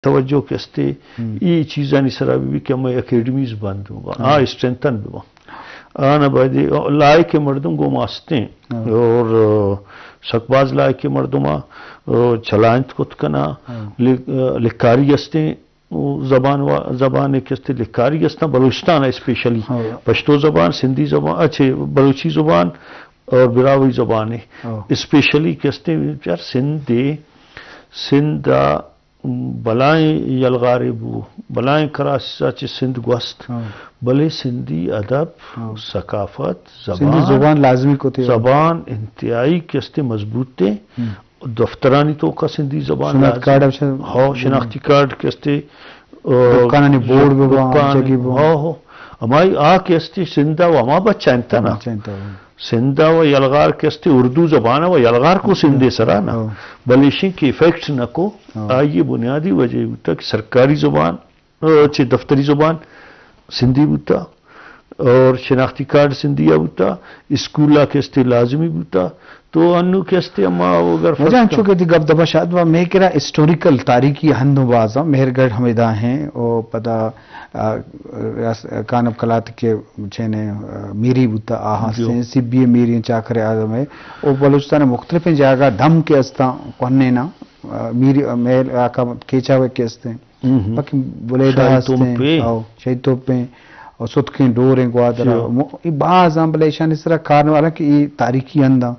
توجہ کہ استے، ہم۔ ای چیزانی سرا بھی، بھی کہ ہمیں اکیڈمیز بند ہوں، ہاں۔ آ اسٹرینتھن بھی۔ آنا باید لائق مردم گو ما استیں۔ ہاں۔ اور، آ، سک باز لائق مردم آ، آ، چلائنت کت کنا، ہاں۔ لک-، آ، لکھاری استیں، او زبان و، زبان کہ استے لکھاری استاں، بلوچستان اسپیشلی۔ ہاں۔ پشتو زبان، سندھی زبان، اچھے، بلوچی زبان اور براہوئی زبان ہے۔ ہاں۔ اسپیشلی کہ استے یار سندھ، سندھ آ بلائیں یلغارے بو، بلائیں کراسس ءَ چہ سندھ گوست، ہاں۔ بلے سندھی ادب، ہاں۔ ثقافت، سندھی زبان، زبان لازمی کتے۔ زبان انتہائی کہ استے مضبوط ہے۔ ہم۔ دفترانی توکا سندھی زبان شناخت لازم۔ کارڈ ہم چہ ہو، شناختی کارڈ کہ استے، آ، دکانانی بورڈ بہ باں، دکان، جگی بہ باں۔ ہو، ہو۔ ہمائی آ کہ استے سندھ ءَ و ہما بچائینتا نا۔ بچائینتا، ہاں۔ سندھ ءَ و یلغار کہ استے اردو زبان ءَ و یلغار کو سندھ ءِ سرا نا۔ ہاں۔ بلے ایشیں کہ افیکٹ نہ کو، ہاں۔ آئی بنیادی وجہ بوتا کہ سرکاری زبان، آ، چہ دفتری زبان سندھی بوتا اور شناختی کارڈ سندھی ءَ بوتا، اسکول ءَ کہ استے لازمی بوتا۔ تو انو کہ استے اما اگر واجہ فرق انچو کہ دی گپ دبا شاید و میں کرا ہسٹوریکل تاریخی ہندو بازا مہرگڑھ ہمیدا ہیں او پدا، آ، ریاس-، کانب کلات کے چینے، آ، میری بوتا آہاں جو۔ سے سبی میری چاکر اعظم ہے۔ او بلوچستان مختلف جاگہ دم کے استاں کونے نا، آ، میری، آ، میل آکا کیچا وے کے استیں۔ ہم۔ پک بلیدہ شاہی ہستیں، توپے۔ او، شاہی توپیں، او ستکیں ڈوریں گوادر۔ جی۔ مو-، ای باز ہم بلے ایشانی سرا کارنوال کہ ای تاریخی ہنداں،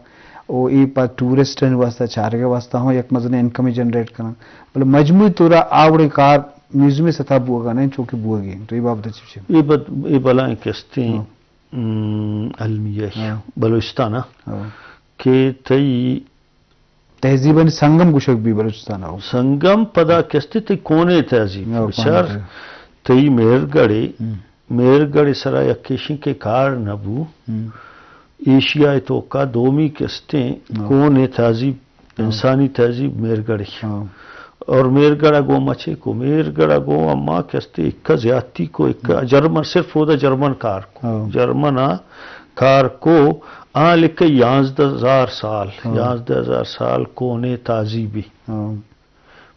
او ای پا ٹورسٹن واسطہ، چارگے واسطہ ہم یک مزنیں انکم جنریٹ کنن۔ بلے مجموعی طورا آوڑیں کار میوزیم سطح بوگا نہیں، چونکہ بوگی۔ تو ای بابت چی چی؟ ای بد-، ای بلائیں کستیں، ہاں۔ ام، المیہ ہاں۔ بلوچستان ہاں۔ کہ تئی تہذیبانی سنگم گوشگ بی بلوچستان ءَ۔ سنگم پدا کستے تئی کونے تہذیب۔ ہاں، بچار، کونے تہذیب۔ تئی مہرگڑھے، ہم۔ مہرگڑھے سرا یک ایشیں کہ کار نہ بو۔ ہم۔ ایشیا ءِ توکا دومی کستیں ہاں۔ کونے تہذیب، ہاں۔ انسانی تہذیب مہرگڑھے۔ ہاں۔ اور مہرگڑھ ءَ گوں مچے کو، مہرگڑھ ءَ گوں اما کستے اکا زیادتی کو، اکا ہم۔ جرمن، صرف اودا جرمن کار کو۔ ہاں۔ جرمن ءَ کار کو، آ لکہ یانزدہ ہزار سال، ہاں۔ یانزدہ ہزار سال کونے تہذیبی۔ ہاں۔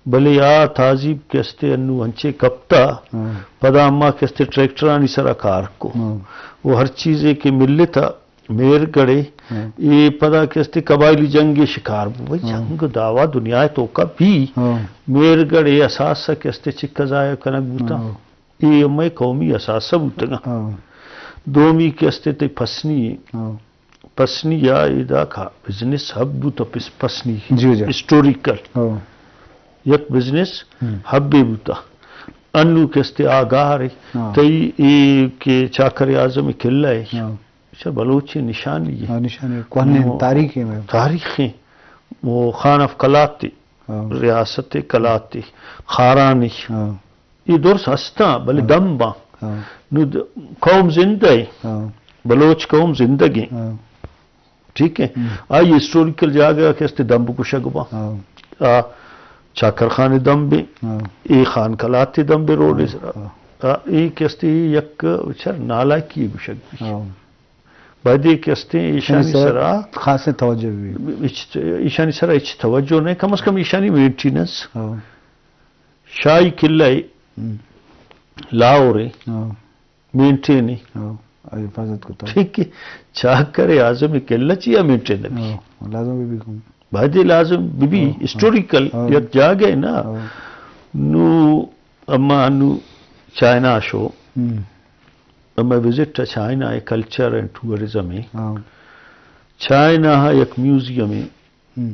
بلے آ تہذیب کہ استے انو انچے کپتا، ہاں۔ پدا اما کہ استے ٹریکٹرانی سرا کار کو۔ ہاں۔ وہ ہر چیزے کہ ملتا مہرگڑھے، ہاں۔ اے پدا کہ استے قبائلی جنگ شکار بو۔ بھئی ہاں۔ جنگ دعوا دنیا توکا بھی ہاں۔ مہرگڑھے اثاثہ کہ استے چکا ضائع کنگ بوتا۔ ہاں۔ اے مئے قومی اثاثہ بوتگاں۔ ہاں۔ دومی کہ استے تئی پسنی ہے۔ ہاں۔ پسنی یا ادا کا بزنس ہب بوتا پس-، پسنی۔ جی، جی۔ ہسٹوریکل۔ ہاں۔ یک بزنس ہم۔ ہبے بوتا۔ انو کہ استے آگاہ رے۔ ہاں۔ تئی اے کہ چاکر اعظم قلعہ ہے۔ ہاں۔ اچھا، بلوچی نشانی ہے۔ ہاں، نشانی ہے۔ کوہنیں نو، تاریخ ہے میں۔ تاریخ ہے۔ وہ خان آف کلاتے، ہاں۔ ریاست کلاتے، خارانی۔ ہاں۔ اے درس ہستاں، بلے ہاں۔ دم باں۔ ہاں۔ نو د-، قوم زندہ ہے۔ ہاں۔ بلوچ قوم زندگ ہے۔ ہاں۔ ٹھیک ہے؟ ہم۔ آئی ہسٹوریکل جاگہ کہ استے دمب کشگ باں۔ ہاں۔ آ چاکر خانے دمبے، ہاں۔ اے خان کلاتے دمبے روڈ ہاں، سرا۔ ہاں۔ آ، اے کہ استے یک چر نالائکی گوشگ بی۔ ہاں۔ باید اے کہ استے ایشانی یعنی سر سرا خاصیں توجہ بی۔ اچ-، ایشانی سرا ہچ توجہ نہیں، کم از کم ایشانی مینٹیننس۔ ہاں۔ شاہی قلعہ ہے، ہم۔ لاہور ہے، ہاں۔ مینٹین ہے۔ ہاں، آئی حفاظت کتا۔ ٹھیک ہے، چاکر اعظم قلعہ چیا مینٹین نہ بی؟ ہاں، لازم بی بی کن۔ باید لازم بی بی، ہاں، ہاں۔ ہسٹوریکل ہاں۔ یک جاگہ ہے نا۔ ہاں۔ نو، اما نو چائنا شو۔ ہم۔ اما وزٹ چائنا ہے، کلچر اینڈ ٹورزم ہے۔ ہاں۔ چائنا ہے یک میوزیم ہے۔ ہم۔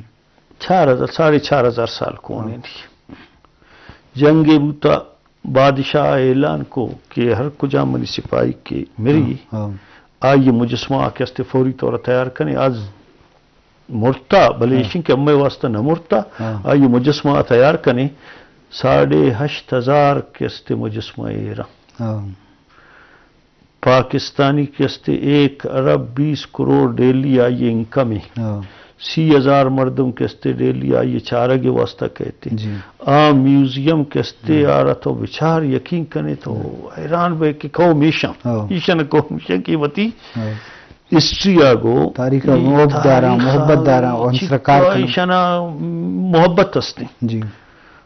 چار ہزار، ساڑھے چار ہزار سال کون ہاں۔ ہے دی۔ جنگے بوتا، بادشاہ اعلان کو کہ ہر کجا منی سپاہی کہ مری، ہاں، ہاں۔ آئی مجسمہ آ کہ استے فوری طور تیار کنے۔ آز مرتا، بلے ہاں۔ ایشن کہ امے واسطہ نہ مرتا، ہاں۔ آئی مجسمہ آ تیار کنے۔ ساڑھے ہشت ہزار کہ استے مجسمہ ایرا۔ ہاں۔ پاکستانی کہ استے ایک ارب بیس کروڑ ڈیلی آئی انکم ہے۔ ہاں۔ سی ہزار مردم کہ استے ڈیلی آئی چارگ واسطہ کہتے۔ جی۔ آ میوزیم کہ استے ہاں۔ آرا تو بچار یقین کنے تو ہاں۔ حیران بے کہ قوم ایشاں۔ ہاں۔ ایشاں قوم ایشاں کہ وتی ہاں۔ ہسٹری آ گو۔ تاریخ آ اے محبت داراں، تاریخ آ محبت داراں، اور چکا انسرکار کناں۔ ایشاں محبت ہستے۔ جی۔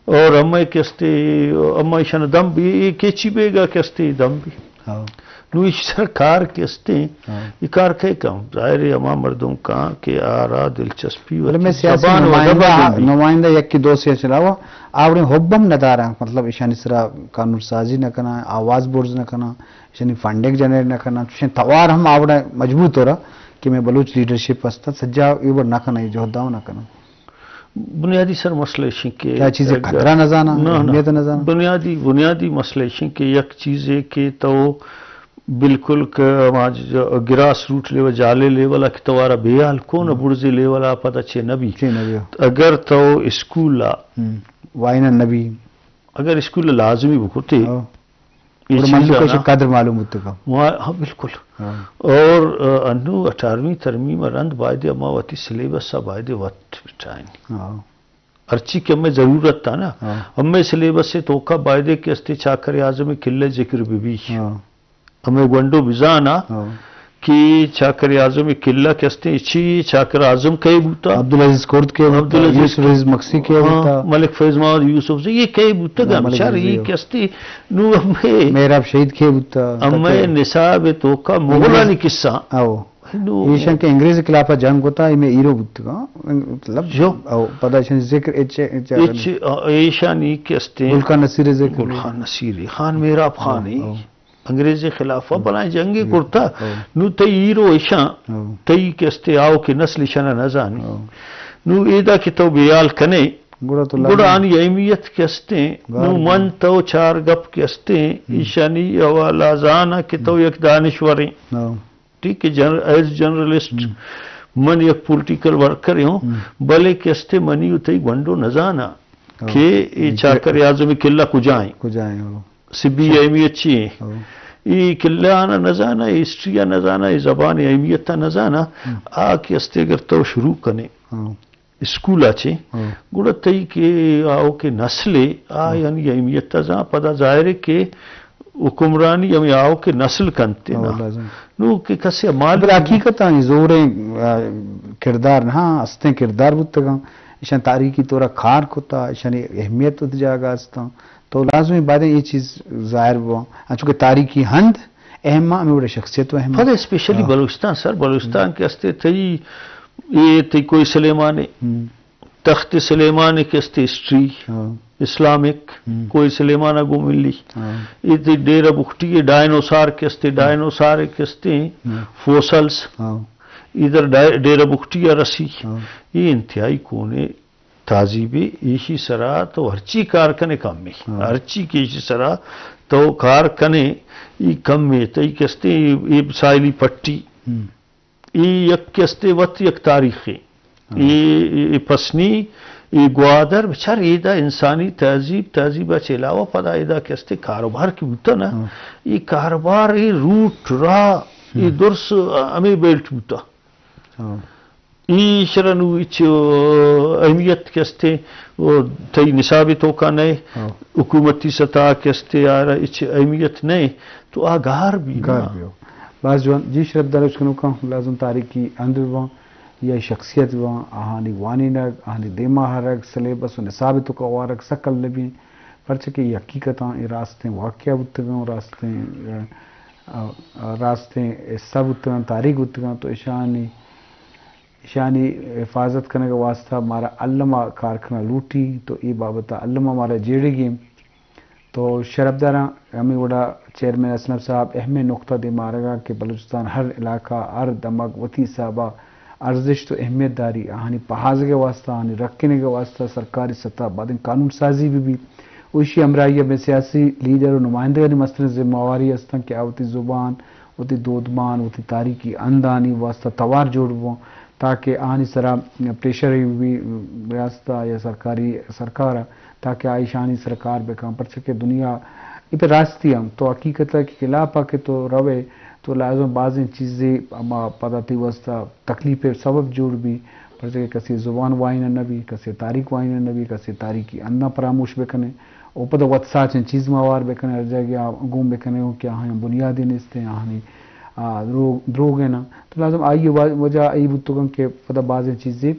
اور ہمے کہ استے، ہما ایشان دم بی، اے کیچی بیگا کہ استے دم بی۔ ہاں۔ نو ایش سر کار کہ استے، ہاں۔ اے کار کئے کن؟ ظاہر ہے ہما مردم کن کہ آرا دلچسپی بلے وتی میں سیاسی زبان و نمائندہ، ادب ء گندی۔ نمائندہ یکی دو سے چلاوا، آوڑیں حب ہم نداراں، مطلب ایشانی سرا قانون سازی نہ کناں، آواز برز نہ کناں، ایشانی فنڈنگ جنریٹ نہ کناں، چوشیں توار ہم آوڑا مجبور تو رہا کہ میں بلوچ لیڈرشپ ہستا، سجا اے وڑ نہ کناں، اے جہدا نہ کناں۔ بنیادی سر مسئلہ ایشیں کہ کیا چیزے اگر قدرہ نہ زاناں، نہ، نہ۔ اہمیت نہ زاناں۔ بنیادی، بنیادی مسئلہ ایشیں کہ یک چیزے کہ تو بالکل کہ ہما ج-، گراس روٹ لیول، جالے لیول ء کہ توارا بے حال کون ہم۔ بڑزی لیول ء پدا چے نہ بی۔ چے نہ بی۔ اگر تو اسکول ء ہم۔ وائنا نہ بی۔ اگر اسکول ء لازمی بکتے، ہاں۔ اے اور چیز مہلوک ء ء نا۔ قدر معلوم بوتگا۔ ما-، ہاں، بالکل۔ ہاں۔ اور، آ، انو اٹھارہویں ترمیم ء رند بایدے ہما وتی سلیبس ء بایدے وت بٹائیں۔ ہاں۔ ہرچی کہ ہمیں ضرورت تھا نا، ہاں۔ ہمیں سلیبس ء توکا بایدے کہ استے چاکر اعظم قلعہ ذکر بہ بی۔ ہاں۔ ہمیں گونڈو بزانا ہاں۔ کہ چاکر اعظم قلعہ کہ استے، چی چاکر اعظم کئے بوتا؟ عبدالعزیز کرد کئے بوتا؟ عبدالعزیز یوسف عزیز مکسی کئے ہاں، بوتا؟ ملک فیض محمد یوسف زئی، یہ کئے بوتا گا؟ ملک بچار، عزیز یہ زئی۔ کہ استے، نو ہمیں محراب شہید کئے بوتا؟ ہمیں نصاب توکا مغلانی قصہ۔ او۔ نو ایشان کہ انگریز خلاف جنگ ہوتا، یہ میں ہیرو بوتگا۔ مطلب، جو۔ او، پدا ایشان ذکر اچ، اچ، اچ، ایشانی کہ استے۔ گل خان نصیر ذکر۔ گل خان نصیر، خان محراب خان او، ہی۔ او۔ انگریزی خلاف ء بلائیں جنگے کرتا۔ ہو۔ نو تئی ہیرو ایشاں، ہو۔ تئی کہ استے آؤ کہ نسل ایشانا نہ زانی۔ ہو۔ نو ایدا کہ تو بیال کنے، گڑا تو گڑا لگا۔ آنی اہمیت کہ استیں، گار نو بی۔ من تو چار گپ کہ استیں، ہم۔ ایشانی حوالہ زانا کہ تو ہم۔ یک دانشوریں۔ ہو۔ ٹھیک ہے، جنر-، ایز جرنلسٹ ہم۔ من یک پولیٹیکل ورکر ہوں، ہم۔ بلے کہ استے منی و تئی گونڈو نہ زانا ہو۔ کہ اے اے چاکر اعظم قلعہ کجائیں؟ کجائیں، ہو۔ سبی اہمیت چی ہیں؟ ہو۔ اے قلعہ آنا نہ زانا، اے ہسٹری آ نہ زانا، اے زبان اہمیت آ نہ زانا، ہم۔ آ کہ استے اگر تو شروع کنے، ہو۔ اسکول آ چے، ہو۔ گڑا تئی کہ آؤ کہ نسل ہے، آ ہو۔ یعنی اہمیت آ زان، پدا ظاہر ہے کہ حکمرانی ہمیں آؤ کہ نسل کنتے ہو، نا۔ لازم۔ نو کہ کسے مال بلے حقیقت آنی زوریں، آ، کردار نہ، ہستیں کردار بوتگاں، ایشان تاریخی طورا کار کتا، ایشانی اہمیت ات جاگہ استاں۔ تو لازمی بایدیں اے چیز ظاہر بواں۔ انچو کہ تاریخی ہند اہم آں، ہمیں وڑے شخصیت و اہم آں۔ پدا اسپیشلی ہاں۔ بلوچستان سر، بلوچستان ہم۔ کہ استے تئی، اے تئی کوہ سلیمان ہے۔ ہم۔ تخت سلیمان کہ استے ہسٹری، ہاں۔ اسلامک، ہم۔ کوہ سلیمان گوں ملی۔ ہاں۔ اے تئی ڈیرہ بگٹی ہے، ڈائنوسار کہ استے، ہم۔ ڈائنوسار کہ استے، ہم۔ فوسلز۔ ہاں۔ ادھر ڈائ-، ڈیرہ بگٹی رسی۔ ہاں۔ اے انتہائی کونے تہذیبے، ایشی سرا تو ہرچی کار کنے کمے۔ ہاں۔ ہرچی کہ ایشی سرا تو کار کنے، ای کمے، تئی کہ استے ای، ای ساحلی پٹی۔ ہم۔ ای یک کہ استے وت یک تاریخے۔ ہاں۔ ای، ای، ای پسنی، ای گوادر، بچار ایدا انسانی تہذیب، تہذیب چہ علاوہ پدا ایدا کہ استے کاروبار کی بوتا نا، ہاں۔ ای کاروبار، ای روٹ، راہ، ای ہم۔ درس، ہمیں بیلٹ بوتا۔ ہاں۔ ایشرا نو ہچ، آ، اہمیت کہ استے، او، تئی نصاب توکا نئے، ہاں۔ حکومتی سطح کہ استے، آرا ہچ اہمیت نئے، تو آ گار بی گار نا۔ بی ہو۔ باز جوان، جی شرپ دار اشکنوکاں، لازم تاریخی ہند بباں، یا شخصیت بباں، آہانی وانینگ، آہانی دیما ہرگ، سلیبس و نصاب توکا وارگ سکل نبی، پرچہ کہ حقیقتاں اے راستیں واقعہ بوتگاں، راستیں، آ، آ، راستیں حصہ بوتگاں، تاریخ بوتگاں، تو اشانی ایشانی حفاظت کنگ ء واستہ مارا الم ء کار کنگ لوٹی، تو اے بابت ء الم ء مارا جیڑگی انت۔ تو شرپداراں، ہمے وڑا چیئرمین اسلم صاحب اہمیں نقطہ دیما آرگا کہ بلوچستان ہر علاقہ، ہر دمگ وتی حساب ء ارزشت و اہمیت داری، آہانی پہازگ ء واستہ، آہانی رکھینگ ء واستہ سرکاری سطح ء بادیں قانون سازی بہ بیت۔ و ایشی ہمراہی ء بہ سیاسی لیڈر و نمائندگانی مستریں ذمہ واری استاں کہ آ وتی زبان، وتی دودمان، وتی تاریخی ہندانی واستہ توار جوڑ بباں، تاکہ آہانی سرا پریشر بہ بی ریاست ء یا سرکاری، سرکار ء، تاکہ آ ایشانی سرا کار بکن، پرچہ کہ دنیا اے پہ راستی ہم تو حقیقت ء کہ خلاف ء کہ تو روے تو لازم بازیں چیزے ہما پدا تئی واستہ تکلیف ء سبب جوڑ بی، پرچہ کہ کسی زبان وائینہ نہ بی، کسی تاریخ وائینہ نہ بی، کسی تاریخی ہنداں پراموش بکنے۔ و پدا وت ساچیں چیز ما ہوار بکنیں، ہر جاگہ آ گون بکنیں کہ آہاں بنیادے نیستیں، آہانی، آ، دروگ، دروگ ہیں نا۔ تو لازم آئی وا-، وجہ ای بوتگن کہ پدا بازیں چیزے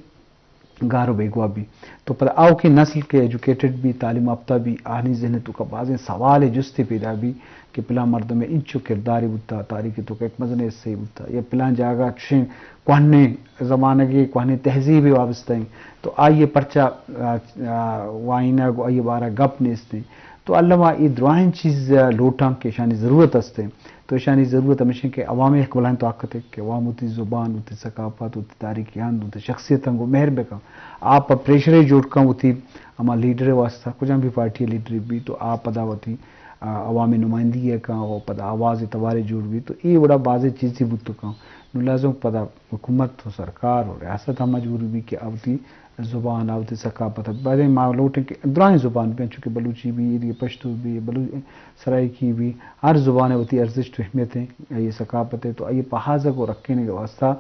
گار و بیگواہ بی۔ تو پدا آؤکیں نسل کہ ایجوکیٹڈ بی، تعلیم یافتہ بی، آہانی ذہن توکا بازیں سوال جستے پیدا بی کہ پلان مردم انچو کرداری بوتا، تاریخ توکا یک مزنیں حصے بوتا، یا پلان جاگہ چشیں کوہنیں زمانگے، کوہنیں تہذیبے وابستہ ایں، تو آئی پرچا، آ، آ، وائینگ و آئی بارہ گپ نیستیں۔ تو الما اے دراہیں چیز لوٹاں کہ اشانی ضرورت استیں۔ تو اشانی ضرورت ہمیش انت کہ عوام یک بلاہیں طاقت ہے کہ عوام وتی زبان، وتی ثقافت، وتی تاریخی ہند، وتی شخصیتاں گوں مہر بکن۔ آ پہ پریشرے جوڑ کن وتی ہما لیڈر واسطہ، کجام بھی پارٹی لیڈر بی تو آ پدا وتی، آ، عوامی نمائندگی کن و پدا آواز توارے جوڑ بی تو اے وڑا بازیں چیزے بوت کن۔ نو لازم پدا حکومت و سرکار و ریاست ہم مجبور بی کہ آ وتی زبان، آ وتی ثقافت، بلے ما لوٹیں کہ دراہیں زبان بی، چونکہ بلوچی بی، ایدگہ پشتو بی، بلو-، سرائیکی بی، ہر زبان ء وتی ارزشت و اہمیت ہیں، آئی ثقافت ہے، تو آئی پہازگ و رکھینگ واسطہ،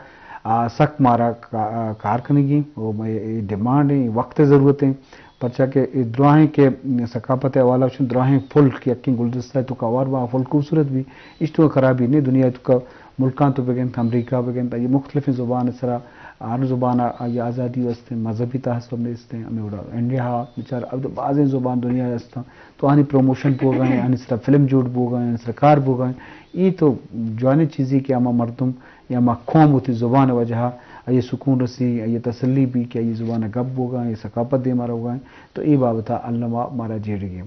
آ، سک مارا کا-، کار کنگی و مئے اے ڈیمانڈ ہیں، وقت ضرورت ہیں، پرچا کہ اے دراہیں کہ ثقافت حوالہ چون دراہیں فلک یکیں گلدستہ توکا ہوار با فلک خوبصورت بی، اش تو خرابی نہیں، دنیا توکا ملکاں تو بگنت، امریکہ بگنت، آئی مختلفیں زبان سرا، ہر زبان آئی آزادی است، مذہبی تعصب نیست، ہمیں وڑا انڈیا ہا بچار، اب تو بازیں زبان دنیا است، تو آنی پروموشن بوگا ہیں، آنی سرا فلم جوڑ بوگا ہیں، آنی سرا کار بوگا ہیں۔ یہ تو جوانی چیزی کہ ہما مردم یا ہما قوم ہوتی زبان وجہ آئی سکون رسی، آئی تسلی بھی کہ آئی زبان گپ بوگا ہیں، ثقافت دے مارا ہوگا ہیں، تو یہ بابتا اللہ ما مارا جیڑ گئے۔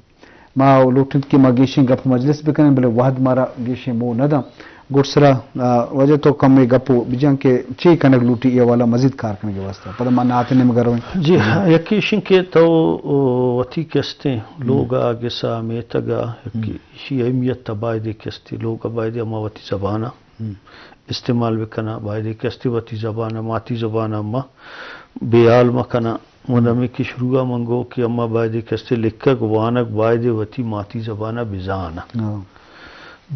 ما لوٹنت کہ ما گیشیں گپ مجلس بکنیں، بلے وہد مارا گیشیں مو نہ داں۔ گڈسرا، آ، واجہ تو کمے گپ و بجان کہ چے کنگ لوٹی اے حوالہ مزید کار کنگ واسطہ۔ پدا ما نعت نیم گرویں۔ جی، ہاں، یکی ایشن کہ تو، او، وتی کستیں لوگا، گسا، میتگا، یکی ایشی اہمیت تا بایدے کستی لوگا بایدے اما وتی زبانا ہم۔ استعمال بکناں، بایدے کہ استی وتی زبان ء، ماتی زبان ء ما بے حال مہ کناں۔ من ہمے کہ شروع ء من گو کہ اما بایدے کہ استی لکھگ وانگ بایدے وتی ماتی زبان ء بزاناں۔ ہاں۔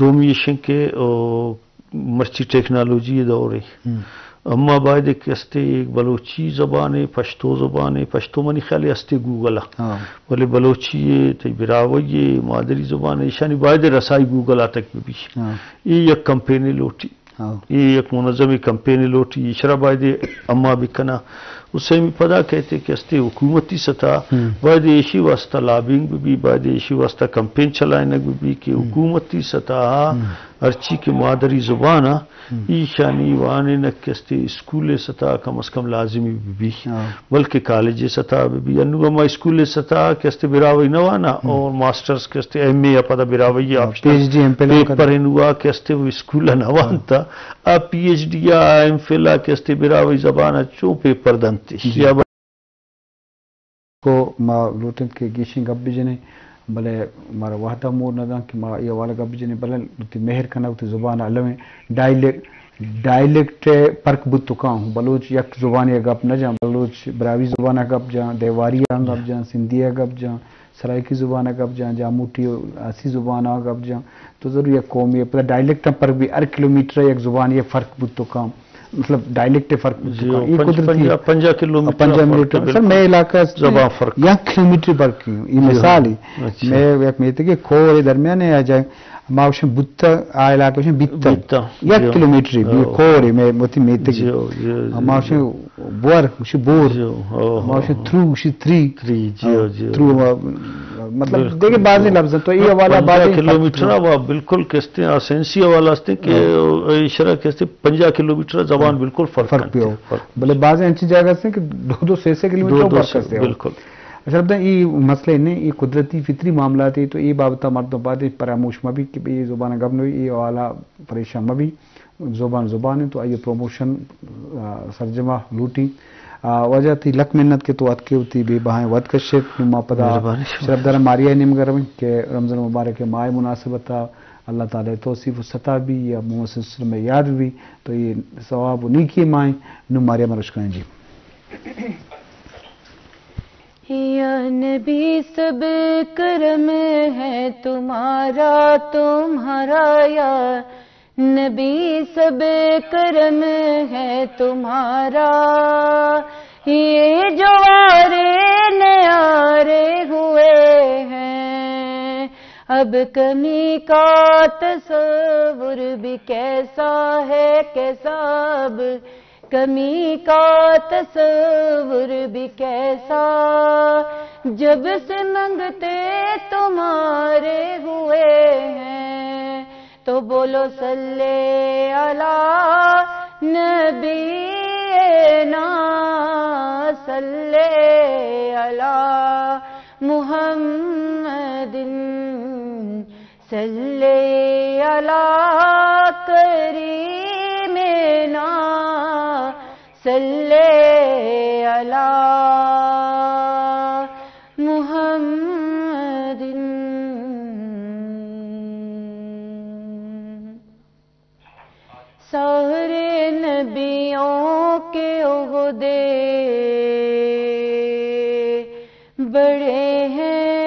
دومی ایش انت کہ، او، مرچی ٹیکنالوجی ء دور ء ہم۔ اما بایدے کہ استی بلوچی زبان ء، پشتو زبان ء، پشتو منی خیال ء استی گوگل ء۔ ہاں۔ بلے بلوچی ء، تئی براہوئی ء، مادری زبان ء، ایشانی بایدے رسائی گوگل ء تک بہ بیت۔ ہاں۔ اے یک کمپینے لوٹی۔ ہاں۔ اے یک منظمیں کمپینے لوٹی، ایشرا بایدے اما بکناں۔ و سیمی پدا کہتے کہ استے حکومتی سطح ہم۔ بایدے ایشی واسطہ لابینگ بہ بی، بایدے ایشی واسطہ کمپین چلائینگ بہ بی کہ ہم۔ حکومتی سطح ہم۔ ہرچی کہ مادری زبان ء ہم۔ ایشانی وانینگ کہ استے اسکول سطح کم از کم لازمی بہ بی۔ ہاں۔ بلکہ کالج سطح بہ بی۔ انو ہما اسکول سطح کہ استے براہوئی نہ وانا ہم۔ اور ماسٹرز کہ استے ایم اے یا پدا براہوئی ہاں، آپ P H D M Phil ہم پیپر کنا۔ انو آ کہ استے وہ اسکول نہ ہاں۔ وانتا۔ آ پی ایچ ڈی یا ایم فل آ کہ استے براہوئی زبان آ چون پیپر دنتے۔ جی۔ یا کو ما لوٹیں کہ گیشیں گپ بجنیں، بلے مارا وہد ہم مور نہ داں کہ ما اے حوالہ گپ بجنیں، بلے وتی مہر کنگ وتی زبان ء الویں ڈائلیکٹ، ڈائلیکٹ ء فرق بوت کاں۔ بلوچ یک زبانے ء گپ نہ جاں، بلوچ براہوئی زبان ء گپ جاں، دیواری ء گپ جاں، سندھی ء گپ جاں، سرائیکی زبان ء گپ جاں، جاموٹی و آسی زبان ء گپ جاں۔ تو ضرور یک قومی ء پدا ڈائلیکٹ ہم فرق بی، ہر کلومیٹر ء یک زبانے ء فرق بوت کاں۔ مطلب ڈائلیکٹ ء فرق بوت جی، کاں۔ او اے پنج-، قدرتی پنجاہ، پنجاہ کلومیٹر پنجاہ فرق منٹ۔ بی۔ سر، مئے علاقہ است زبان فرق۔ یک کلومیٹر فرق ایں۔ اے جی، مثال ہاں۔ اے۔ اچھا۔ مئے یک میتگے کور درمیان ہے، آ جائے ما وشن بوتا، آ علاقہ وشن بیتا۔ بیتا۔ یک جی۔ Kilometre B O. کور ہے، مئے وتی میتگے۔ جی، جی، جی، ما جی۔ وشن بور، گوشی بور۔ جی، ہو، ہو، ما گوشی ہو۔ ترو، گوشی تری۔ تری، جی، ہاں، جی، ترو، جی۔ ما، مطلب، بالکل۔ دیگه بعضی لفظ تو یہ حوالہ پنجاہ بعضی کلومیٹر وا بالکل کستے ہیں، سائنسی حوالہ ہستے کہ ہاں۔ اشرا کستے پنجاہ کلومیٹر زبان ہاں۔ بالکل فرق فرق کرتے پیو۔ ہیں، فرق۔ بلے بعضی انچی جگہ ہستے کہ دو دو سے سے کلومیٹر دو دو فرق سے، ہستے ہو۔ بالکل۔ اچھا، اب یہ مسئلہ نہیں، یہ قدرتی فطری معاملات ہے، تو یہ بابت مردم بعد فراموش مبی کہ یہ زبان گم نہیں، یہ حوالہ پریشان مبی۔ زبان زبان انت تو آئی پروموشن، آ، سرجما لوٹی۔ آ، واجہ تئی لک منت کہ تو اتکے وتی بے بہائیں وت کشت۔ نوں ما پدا مہربانی شما۔ شرفدار ماریا نیمگا رویں کہ رمضان مبارک ماہ مناسبت اللہ تعالی توصیف و ستا بی یا محمد صلی اللہ علیہ وسلم یاد بی تو یہ ثواب و نیکی ماہ۔ نوں ماریا مروش کریں جی۔ یا نبی سب کرم ہے تمہارا، تمہارا یا نبی سب کرم ہے تمہارا، یہ جو آرے نیارے ہوئے ہیں، اب کمی کا تصور بھی کیسا ہے، کیسا اب کمی کا تصور بھی کیسا، جب سے منگتے تمہارے ہوئے ہیں۔ تو بولو صلی علی نبینا، صلی علی محمد، صلی علی کریمنا، صلی علی محمد۔ سارے نبیوں کے عہدے بڑے ہیں،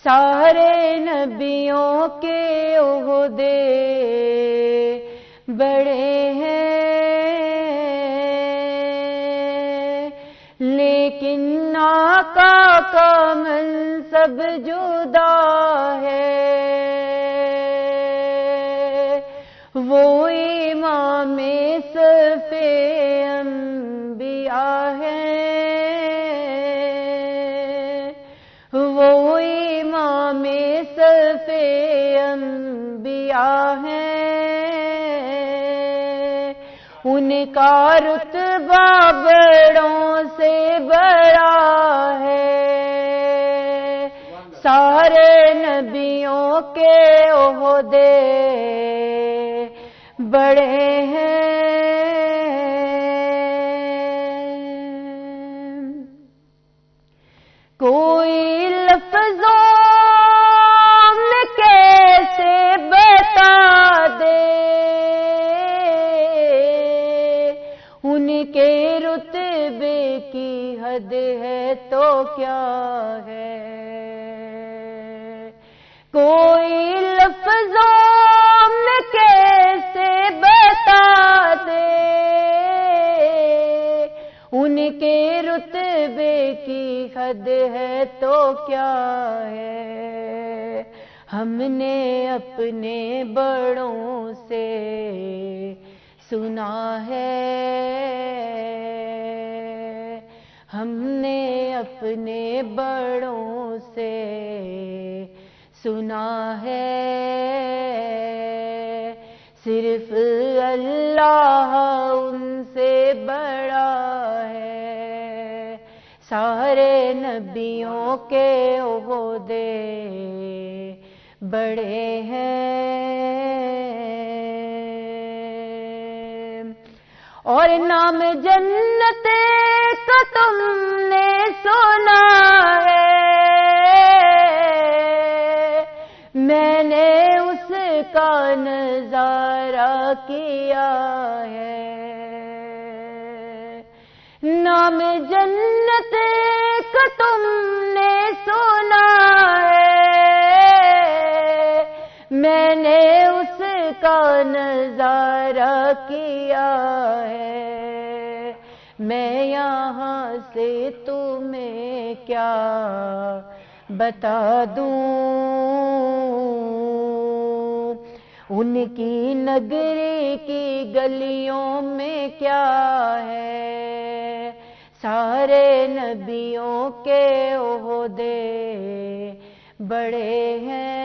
سارے نبیوں کے عہدے بڑے ہیں، لیکن آقا کا منصب جدا ہے۔ وہ امام صف انبیاء ہیں، وہ امام صف انبیاء ہیں۔ ان کا رتبہ بڑوں سے بڑا ہے، سارے نبیوں کے عہدے بڑے ہیں۔ کوئی لفظوں میں کیسے بتا دے، ان کے رتبے کی حد ہے تو کیا ہے؟ کوئی لفظوں میں کیسے بتا دے، ان کے رتبے کی حد ہے تو کیا ہے؟ ہم نے اپنے بڑوں سے سنا ہے، ہم نے اپنے بڑوں سے سنا ہے، صرف اللہ ان سے بڑا ہے۔ سارے نبیوں کے عہدے بڑے ہیں۔ اور نام جنت کا تم نے سنا ہے، میں نے اس کا نظارہ کیا ہے۔ نام جنت کا تم نے سنا ہے، میں نے اس کا نظارہ کیا ہے۔ میں یہاں سے تمہیں کیا بتا دوں، ان کی نگری کی گلیوں میں کیا ہے؟ سارے نبیوں کے عہدے بڑے ہیں،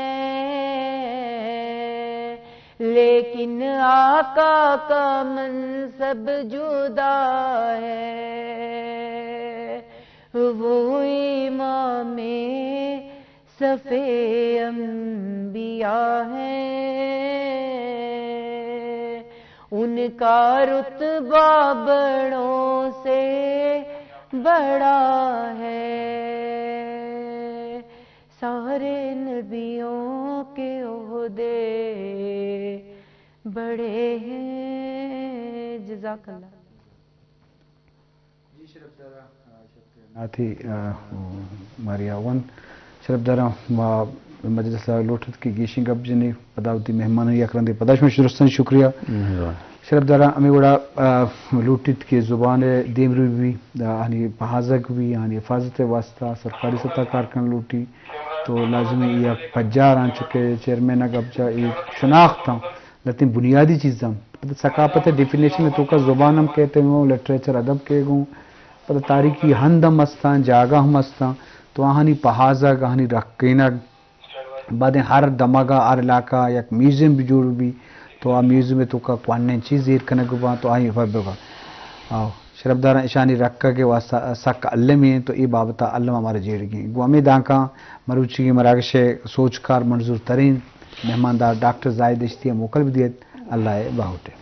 لیکن آقا کا منصب جدا ہے۔ وہ امام صف انبیاء ہیں، ان کا رتبہ بڑوں سے بڑا ہے۔ سارے نبیوں کے عہدے بڑے ہیں۔ جزاک اللہ۔ جی، شرفدارا، آ، شرفدارا۔ ناتی، آ، ماریا ون۔ شرفدارا، ما مجلس ء لوٹت کہ گیشیں گپ جنی، پدا وتی مہمانانی یک رندے پدا شما درستانی شکریہ۔ مہربان۔ شرفدارا، ہمیں وڑا، آ، لوٹیت کہ زبان دیمروی بھی، آ، آنی پہازگ بھی، آنی حفاظت واسطہ سرکاری سطح کار کن لوٹی۔ تو لازمی یا پجار آن چکے چیئرمین گپ جا ای شناخت ہاں۔ لہتیں بنیادی چیزاں۔ پدا ثقافت ءِ ڈیفینیشن ءِ توکا زبان ہم کئیت گوں، لٹریچر، ادب کئیت گوں، پدا تاریخی ہند ہم استاں، جاگہ ہم استاں، تو آہانی پہازگ، آہانی رکینگ، بعدیں ہر دمگ ءَ، ہر علاقہ ءَ یک میوزیم بھی جوڑ بی، تو آ میوزیم ءِ توکا کوہنیں چیز ایر کنگ باں، تو آئی ءَ بہ بہ۔ آؤ، شرپداراں، اشانی رکگ ءِ واسطہ سک المی ایں، تو اے بابت ءَ الم ءَ مارا جیڑگی ایں۔ گوں ہمے دانکاں مروچیگیں مراگش ءِ سوجکار منظور ترین مہماندار ڈاکٹر زاہد دشتی ءَ موکل بدیت۔ اللہ ءِ باہوٹ ءَ۔